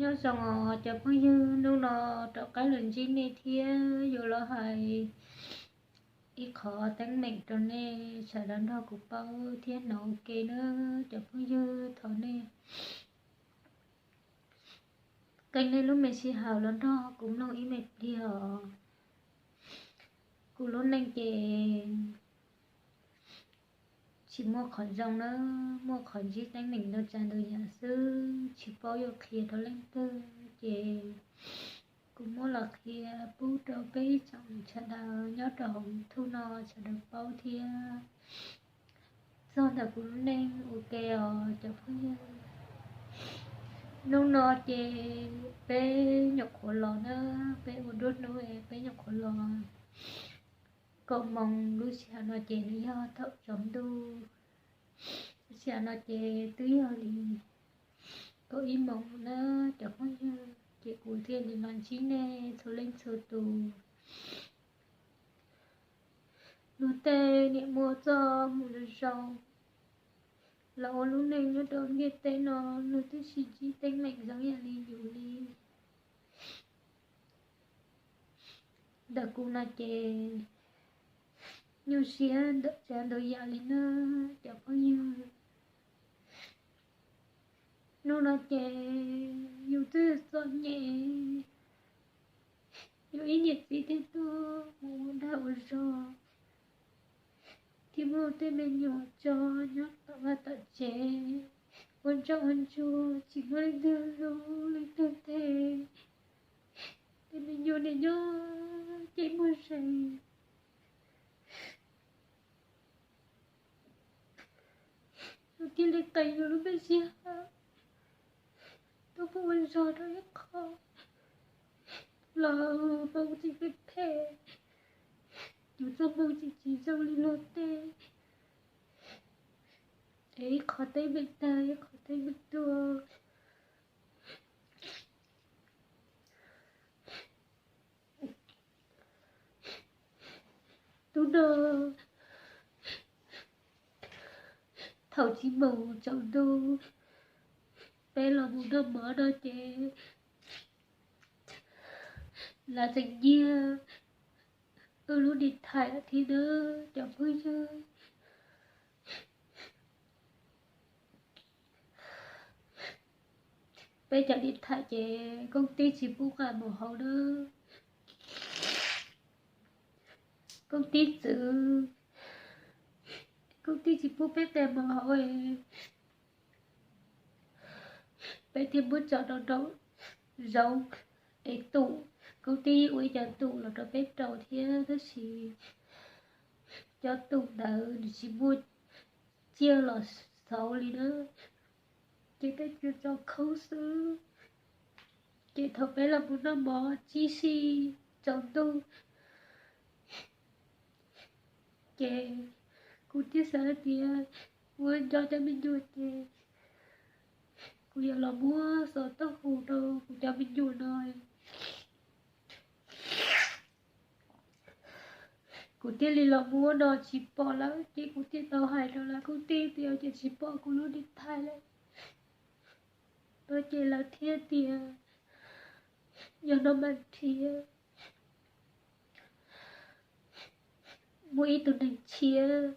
Nyob zoo os cov phooj ywg, hnub no rov qab los ntsib nej thiab yuav los hais ib qho teeb meem rau nej sawv daws nrog kuv paub thiab hnov ua ke na cov phooj ywg. Thov nej qee nej lub me sij hawm los nrog kuv mloog ib me pliag os. Kuv lub neej ces tsis muaj qhov zoo na, muaj qhov ntsib teeb meem ntau tsav ntau yam xwb, tsis paub yuav qhia rau leej twg ces kuv muab los qhia pub rau peb ib tsoom sawv daws nyob rau hauv YouTube no sawv daws paub thiab. Txog ntawm kuv lub neej ua ke os cov phooj ywg. Hnub no ces peb nyuam qhuav los na, peb ua nruab hnub peb nyuam qhuav los kaum moos. Lub sij hawm no ces nws yog thaum tsaus ntuj, lub sij hawm no ces twb yog li kaum ib moos na cov phooj ywg, ces kuv thiaj li los ntsib nej txhua leej txhua tus. Luag tej niam muaj txoj hmoo zoo zoo los ua lub neej nyob rau ntiaj teb no, luag twb tsis ntsib teeb meem zoo yam li yus li. Ntawm kuv no ces nyuaj siab ntau tsav ntau yam li na cov phooj ywg. Hnub no ces yus twb txom nyem, yus ib niam txiv thiaj tuaj mus ua dag ua zog, thiab muaj tej me nyuam tso nyob tom vaj tom tsev ua ntsoj ua ntsuag tsis muaj leej twg hlub leej twg nthe. Tej me nyuam niam nyob ces muaj zeem, yus thiaj li qees yus lub me sij hawm tuaj pub ua zog rau ib qho los hmoov tseem phem phem, yus txoj hmoo tseem tsis zoo li luag tej, es ib qho teeb meem tag ib qho teeb meem tuaj. Hnub no thaum tsis mus tsaus ntuj, peb los mus noj mov no ces lawv tseem nyiag wb lub niam thaim thiab na cov phooj ywg. Peb cov niam thaim ces koob tij tsis pub nqa mus hauv na. Koob tij txwv, koob tij tsis pub peb nqa mus hauv, peb thiaj muab tso rau nraum zoov es tum. Koob tij ua ib co tum los rau peb rau thiab, tab sis cov tum ntawd nws tsis muaj ciaj los xauv li na, ces peb tsuas tso khoob xwb. Ces thaum peb los mus noj mov tsib sij tsaus ntuj, ces kuv thiaj xav hais tias kuv nco cov me nyuam ces kuv yuav los muab xov tooj hu rau kuv cov me nyuam no. Kuv thiaj li los muab no tsis pom lawm ces kuv thiaj tau hais rau lawv koob tij tias ces tsis pom kuv lub niam thaim lawm no ces lawv thiaj tias yog no mas nrhiav muaj ib tug neeg tshiab,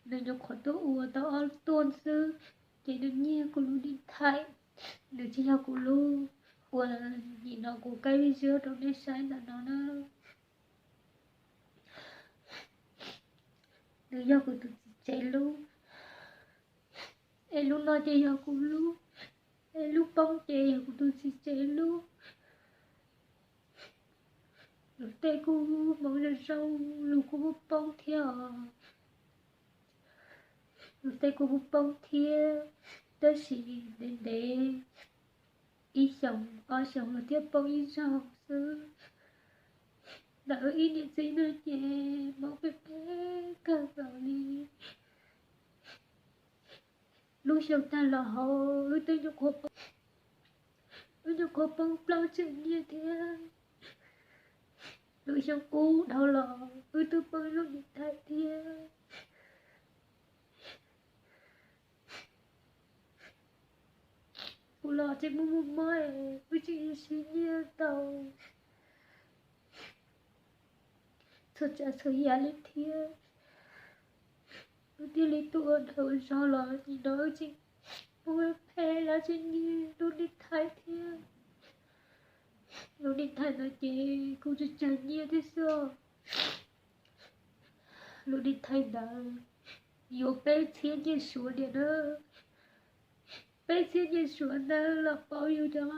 nws nyuam qhuav tuaj ua tau ob tuaj xwb, ces nws nyiag kuv lub niam thaim, nws tsis yog kuv lub. Ua nim no kuv kaw ib zaj rau nej saib ntawm no na. Nws yog kuv tus txiv tsev lub, es lub no ces yog kuv lub, es lub poob ces yog kuv tus txiv tsev lub. Lub tej kuj hmoov zoo zoo, lub kuj poob thiab os. Lub tej kuj poob thiab, tab sis ntev ntev ib xyoos ob xyoos los thiaj poob ib zaug xwb. Ntawm wb ib niam txiv no ces hmoov phem phem kawg nkaus li. Lub xyoo tag los hauv wb twb nyuam qhuav poob, wb nyuam qhuav poob plaub tseem nyiaj thiab. Lub xyoo qub dhau los wb twb poob lub niam thaim thiab. los tseem muaj muaj mob, wb tseem siv nyiaj tau txhua tsav txhua yam li thiab. Wb thiaj li tuaj ua dag ua zog los nim no wb tseem pub phem lawv tseem nyiag lub niag thaij thiab. Lub niag thaij no ces kuj tsawg tsawg nyiaj thiab xwb. Lub niag thaij ntawd yuav peb txhiab nyiaj suav tiag na. Peb txhiab nyiaj suav ntawd los pauv yus cov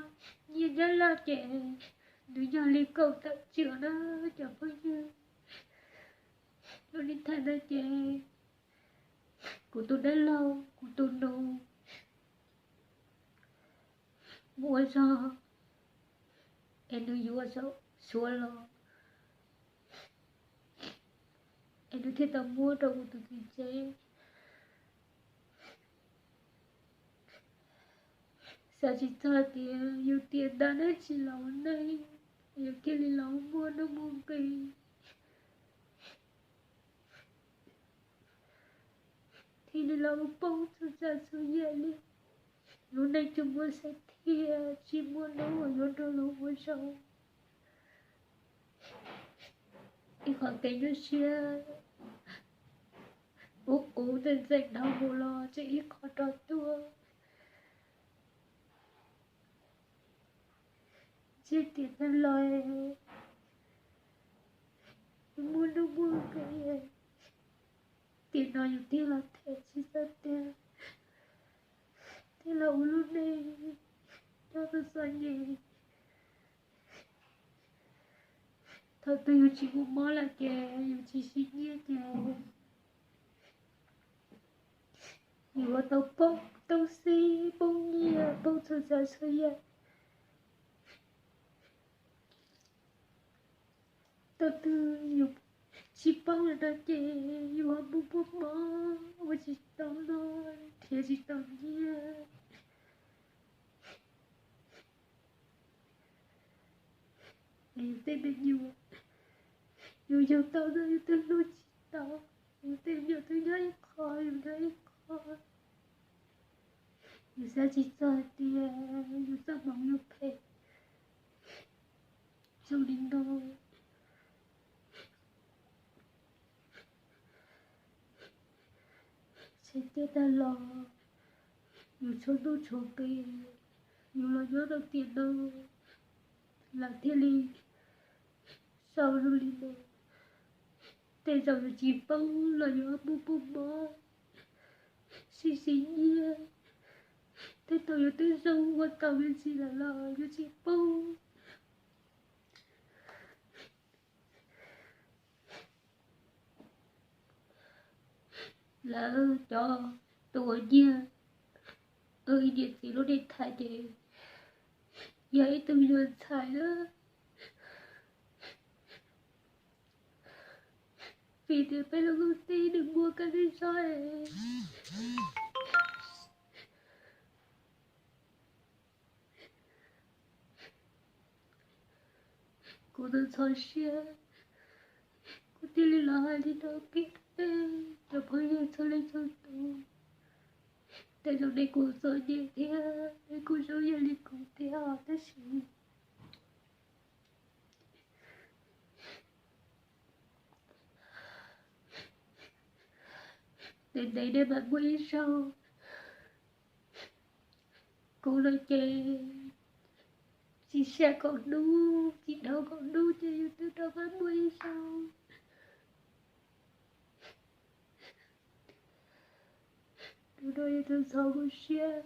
nyiaj Nyab Laj ces nws yog li kaum tawm tswm na cov phooj ywg. Lub niag thaij ntawd ces kuv tus dab laug kuv tus nus mus ua zog es nws yuav suav los es nws thiaj tau muab rau kuv tus txiv tsev. Xav tsis txog tias yus tiam ntawd neb tsis los ua neej, yus thiaj li los muaj nuj muaj nqis, thiaj li los poob txhua tsav txhua yam li. Lub neej tsis muaj xav thiab tsis muaj lub uas yuav rau lub ua zoo. Ib qhov kev nyuaj siab ub ub ntxeem ntxeem dhau mus los tseem ib qho rov tuaj. Ntshe tiam no los muaj nuj muaj nqis, tiam no yus thiaj los them tsis txog tiag, thiaj los ua lub neej nyob txom txom nyem. Thaum twg yus tsis muaj mob lawm ces yus tsis siv nyiaj ces yus ua tau poob tau xib poob nyiaj poob txhua tsav txhua yam. Thaum twg yus tsis paub lawm no ces yus ho muaj muaj mob ua tsis tau no, nrhiav tsis tau nyiaj. Yus tej me nyuam yus yug tau no yus twb hlub tsis tau, yus tej me nyuam twb nyob ib qho yus nyob ib qho. Yus xav tsis txog hais tias yus txoj hmoov yuav phem zoo li no. Txhais tes tag los yus tshuav nuj tshuav nqi, yus los nyob rau tiam no lawm thiaj li sau zoo li no. Tej zaum yus tsis poob los yus muaj muaj mob, sib sib nyiag, tej thaum yus twb zoo ua tau me ntsis lawm los yus tsis poob. Lawv cov tus uas nyiag ib niam txiv lub niag thaij ces yog ib tug nyuag ntxhais na, vim tias peb lub kwj tij nws muaj kab nij zog. Kuv tus ntxhov siab, kuv thiaj li los hais li no peb cov phooj ywg txhua leej txhua tus. Tej zaum nej kuj txom nyem thiab nej kuj zoo yam li kuv thiab tab sis ntev ntev nej mam muaj ib zaug. Kuv no ces tsis xya kaum hnub tsis dhau kaum hnub ces yus twb rov qab muaj ib zaug. Tus no yog tus ntxhov kuv siab.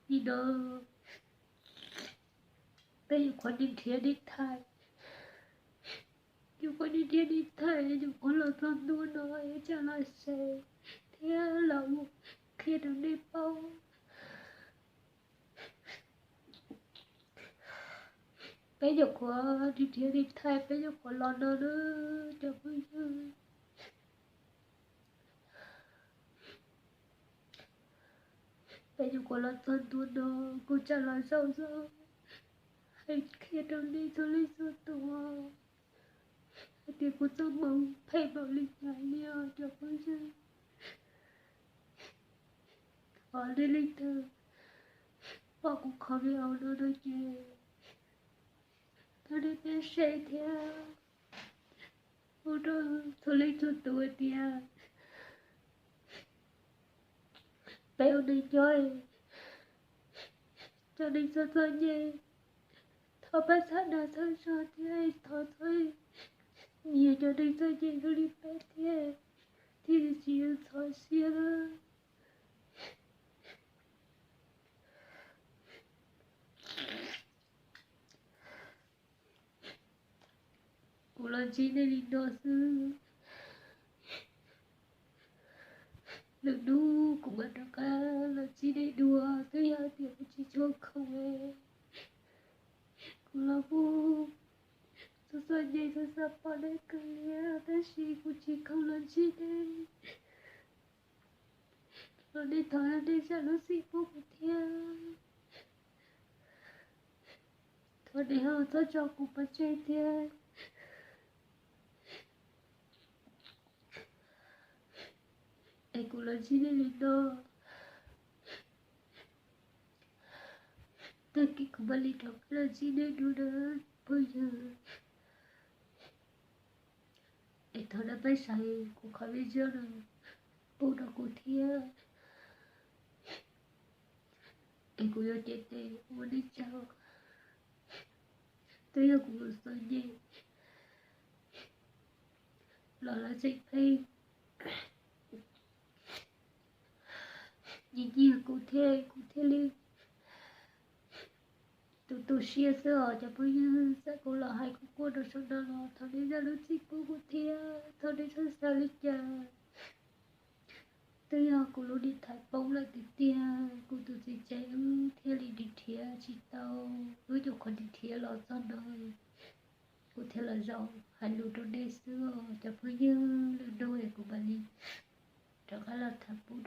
Nim no peb nyuam qhuav nrhiav nrhiav nij thais, nyuam qhuav nrhiav nrhiav nij thais, nyuam qhuav los txog ntua no es tsam los share thiab los ua qhia rau nej paub. Peb nyuam qhuav nrhiav nrhiav nij thais, peb nyuam qhuav los no na cov phooj ywg. Peb nyuam qhuav los txog ntua no, kuv tsam los zaum zog hais qhia rau nej txhua leej txhua tus hais tias kuv txoj hmoov phem npaum li cas li os cov phooj ywg. Thov nej leej twg pom kuv qhov video no no ces thov nej pab share thiab hu rau txhua leej txhua tus tias peb ua neej nyob, cov neeg txom txom nyem, thov pab txhawb dag txhawb zog thiab thov txhob nyiag cov neeg txom nyem zoo li peb thiab, thiaj li tsis ntxhov siab. Kuv los ntsib nej li no xwb, lwm hnub kuv mam rov qab los ntsib nej dua, twb yog tias kuv tsis tshua khoom, kuv los kuj txom txom nyem, txom txom pom nej kawg li, tab sis kuv tsis khoom los ntsib nej. Los nej thov nej zam lub txim pub kuv thiab. Thov nej ho txhob tso kuv pov tseg thiab. Es kuv los ntsib nej li no, tag kis kuv mam li rov qab los ntsib nej dua na phooj ywg. Es thov nej pab share kuv qhov video no pub rau kuv thiab, es kuv yuav cev tes ua neej tsaug. Twb yog kuv txom nyem los lawv tseem pheej nyiag nyiag kuv thiab, kuv thiaj li tu tu siab xwb os cov phooj ywg. Txawm kuv los hais kuv quaj rau saum no los thov nej zam lub txim pub kuv thiab, thov nej txhob xav li cas. Twb yog kuv lub niam tais poob lawm tiag tiag, kuv tus txiv tsev wb thiaj li nrhiav tsis tau, wb nyuam qhuav nrhiav los txog no, kuv thiaj los zaum hais lus rau nej xwb os cov phooj ywg. Lwm hnub kuv mam li rov qab los tham pub